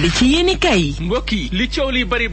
li ci yéene kay mbokk yi li coow li bari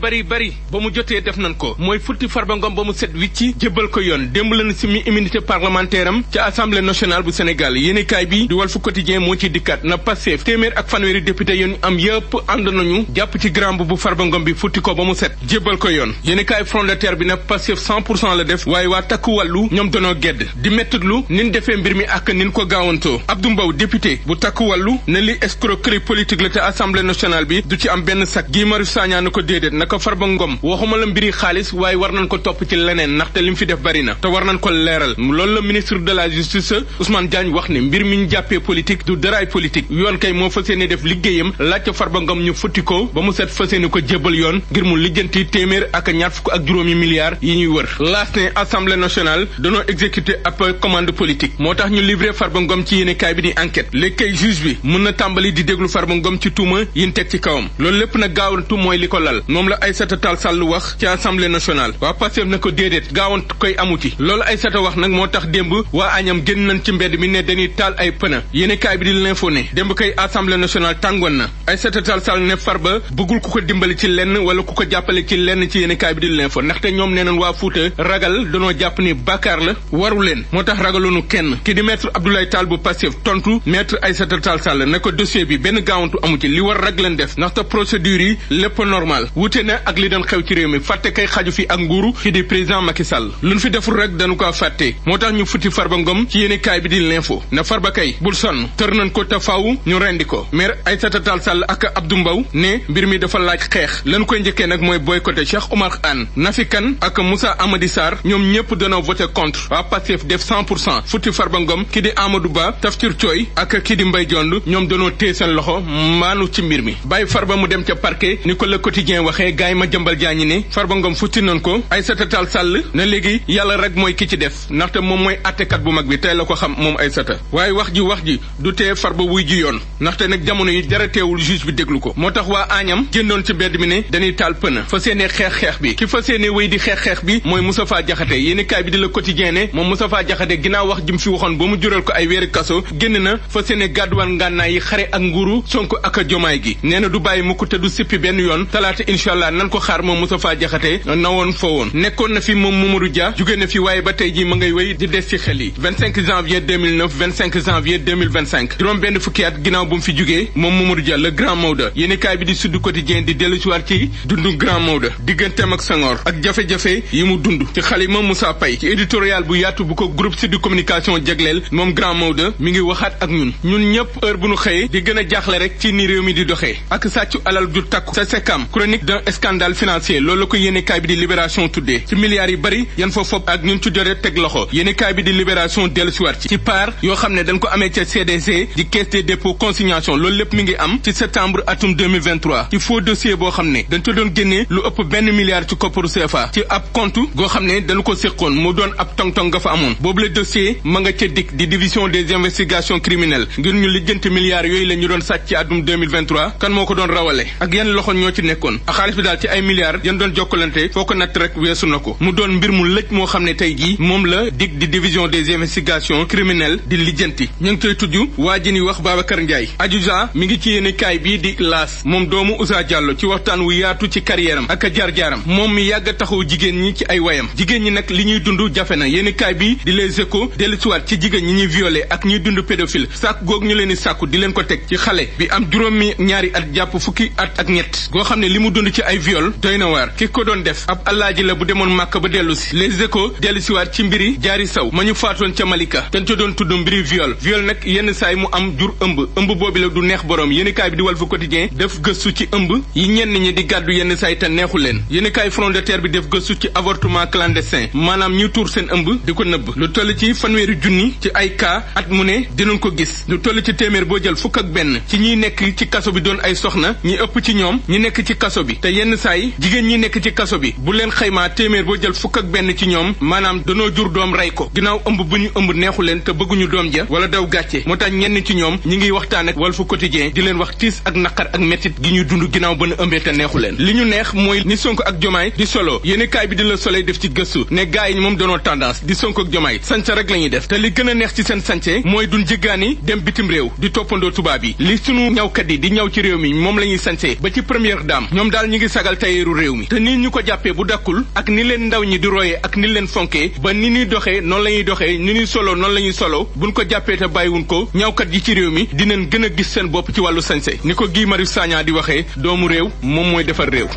ba mu jotee def nañ ko mooy futti Farba Ngom ba mu set wicci jébbal ko yoon démb lañu si mi immunité parlementaire am ca assemblée nationale bu Sénégal yéene kaay bi di Walf Quotidien moo ci dikkaat na Pastef téeméer ak fanweeri député yoon am yëpp ànd nañu jàpp ci grand bu Farba Ngom bi futti ko ba mu set jébbal ko yoon yéene kaay front de terre bi nag Pastef 100% la def waaye waa takku wàllu ñoom danoo gedd di mettitlu nin defee mbir mi ak nin ko gaawantoo Abdou Mbow député bu takku wàllu ne li escroquerie politique la te assemblée nationale bi du ci am benn sac Guy Marius Sagna na ko déedéet naka Farba Ngom waxuma la mbiri xaalis waaye war nañ ko topp ci leneen ndaxte li mu fi def bari na te war nañ ko leeral loolu la ministre de la justice Ousmane Diagne wax ne mbir mi ñu jàppee politique du daraay politique yoon kay moo fas yéene def liggéeyam laaj ca Farba Ngom ñu futti ko ba mu set fas yéene ko jébbal yoon ngir mu lijjanti téeméer ak ñaar fukk ak juróomi milliards yi ñuy wër laas ne assemblée nationale danoo exécuté ab commande politique moo tax ñu livré Farba Ngom ci yéene kaay bi di enquête léegi kay juge bi mën na tàmbali di déglu Farba Ngom ci tuuma yi ñu teg ci kawam loolu lépp nag gaawantu mooy li ko lal moom la Aïssata Tall Sall wax ci assemblée nationale waa Pastef na ko déedéet gaawantu koy amuti loolu Aïssata wax nag moo tax démb waa añam génn nañ ci mbedd mi ne dañuy taal ay pëna yéene kaay bi di l'info ne démb kay assemblée nationale tàngoon na Aïssata Tall Sall ne Farba bëggul ku ko dimbali ci lenn wala ku ko jàppale ci lenn ci yéene kaay bi di l'info ndaxte ñoom nee nañ waa Fuuta ragal danoo jàpp ni bàkkaar la waru leen moo tax ragaloonu kenn ki di maître Abdoulaye Tall bu Pastef tontu maître Aïssata Tall Sall ne ko dossier bi benn gaawantu amu ci li war rag leen def ndaxte procédure yi lépp normal wute na ak li doon xew ci réew mi fàtte kay xaju fi ak nguuru ki di président Macky Sall luñ fi deful rek dañu ko fàtte moo tax ñu futti Farba Ngom ci yéene kaay bi di l'info na Farba kay bul sonn tër nañ ko te faaw ñu rendi ko maire Aïssata Tall Sall ak Abdou Mbow ne mbir mi dafa laaj xeex lañu koy njëkkee nag mooy boycotté Cheikh Oumar Anne Nafi Kane ak Moussa Amady Sarr ñoom ñëpp dañoo voté contre waa Pastef def 100% futti Farba Ngom ki di Amadou Ba Tafsir Thioye ak ki di Mbaye Diond ñoom dañoo téye seen loxo maanu ci mbir mi bàyyi Farba mu dem ca parquet ni ko Le Quotidien waxee gaay ma jëmbal jaañi ne Farba Ngom futti nañ ko Aïssata Tall Sall na léegi yàlla rek mooy ki ci def ndaxte moom mooy attekat bu mag bi tey la ko xam moom Aïssata waaye wax ji du tee Farba wuy ji yoon ndaxte nag jamono yi dara teewul juge bi déglu ko moo tax waa añam jëndoon ci mbedd mi ne dañuy taal pëna fa seenee xeex bi ki fa seenee wéy di xeex bi mooy Moustapha Diakhaté yéeni kaay bi di Le Quotidien ne moom Moustapha Diakhaté ginnaaw wax jim fi waxoon ba mu jural ko ay weeri kaso génn na fa seenee gàdduwaan ngànnaay yi xare ak nguuru Sonko ak Jomaay gi nee na du bàyyi mukk te du sippi benn yoon talaata inshallah nan ko xaar moom Moustapha Diakhaté na woon fa woon nekkoon na fi moom Mamadou Dia jóge na fi waaye ba tey ji ma ngay wéy di des ci xel yi 25 janvier 2009 25 janvier 2025 juróom benn fukki at ginnaaw bu mu fi jógee moom Mamadou Dia le grand Maodo yéeni kaay bi di Sud Quotidien di dellu ci war ci dundu grand Maodo digganteem ak Senghor ak jafe-jafe yi mu dund ci xalima Moussa Paye ci éditorial bu yaatu bu ko groupe Sud Communication jagleel moom grand Maodo mi ngi waxaat ak ñun ñëpp heure bu ñu xëyee di gën a jaaxle rek ci ni réew mi di doxee ak sàccu alal ju takku sa sekam chronique d'un scandale financier loolu la ko yéene kaay bi di Libération tuddee ci milliards yi bari yan fa fopp ak ñun ci jotee teg loxo yéene kaay bi di Libération dellu si waat ci part yoo xam ne dañ ko amee ca CDC di caisse des dépôts consignation loolu lépp mi ngi am ci septembre atum 2023 ci faux dossier boo xam ne dañ ca doon génnee lu ëpp benn milliard ci kopparu CFA ci ab compte goo xam ne dañu ko séqoon mu doon ab tong-tong nga fa amoon boobu le dossier ma nga ca dikk di division des investigations criminelles ngir ñu lijjanti milliards yooyu la ñu doon sàcc ci atum 2023 kan moo ko doon rawale ak yan loxo ñoo ci nekkoon ak xaalis bi daal ci ay milliards yan doon jokkalante foo ko natt rek weesu na ko mu doon mbir mu lëj moo xam ne tey jii moom la dig di division des investigations criminelles di lijjanti ñu ngi koy tudd waa ji ni wax Babacar Ndiaye adjudant mi ngi ci yéene kaay bii di laas moom doomu Ousa Diallo ci waxtaan wu yaatu ci carrière am ak jaar-jaaram moom mi yàgg a taxaw jigéen ñi ci ay wayam jigéen ñi nag li ñuy dund jafe na yéene kaay bi di Les Échos dellu siwaat ci jigéen ñi ñuy violé ak ñuy dund pédophile sàkku goog ñu leen di sàkku di leen ko teg ci xale bi am juróomi ñaari at jàpp fukki at ak ñett goo xam ne li mu dund ci ay viol doy na waar ki ko doon def ab alaaji la bu demoon màkk ba dellu si Les Échos dellu siwaat ci mbiri jaari saw ma ñu faatoon ca Malika dañ ca doon tudd mbiri viol nag yenn saay mu am jur ëmb boobi la du neex boroom yéenekaay bi di Walf Quotidien def gëstu ci ëmb yi ñenn ñi di gàddu yenn saay te neexu leen yéenekaay Front de Terre bi def gëstu ci avortement clandestin maanaam ñu tuur seen ëmb di ko nëbb lu toll ci fanweeri junni ci ay cas at mu ne dinañ ko gis lu toll ci téeméer boo jël fukk ak benn ci ñiy nekk ci kaso bi doon ay soxna ñi ëpp ci ñoom ñi nekk ci kaso bi te yenn saay jigéen ñi nekk ci kaso bi bu leen xaymaa téeméer boo jël fukk ak benn ci ñoom maanaam danoo jur doom rey ko ginnaaw ëmb bu ñu ëmb neexu leen te bëgguñu doom ja wala daw gàcce moo tax ñenn ci ñoom ñi ngi waxtaan ak Walf Quotidien di leen wax tiis ak naqar ak mettit gi ñuy dund ginnaaw ba nu ëmbee te neexu leen li ñu neex mooy ni Sonko ak Jomaay di solo yéeni kaay bi di Le Soleil def ci gëstu ne gaa yi moom danoo tendance di Sonko ak Jomaay sañse rek la ñuy def te li gën a neex ci seen sañse mooy duñ jéggaani dem bitim réew di toppandoo tubaab yi li sunu ñawkat yi di ñaw ci réew mi moom la ñuy sañsee ba ci première dame ñoom daal ñi ngi sagal tayeeru réew mi te nii ñu ko jàppee bu dakkul ak ni leen ndaw ñi di royee ak ni leen fonkee ba ni ñuy doxee noonu la ñuy doxee ni ñuy solo noonu la ñuy solo buñ ko jàppee te bàyyiwuñ ko ñawkat yi ci réew mi dinañ gën a gis seen bopp ci wàllu sañse ni ko Guy Marius Sagna di waxee doomu réew moom mooy defar réew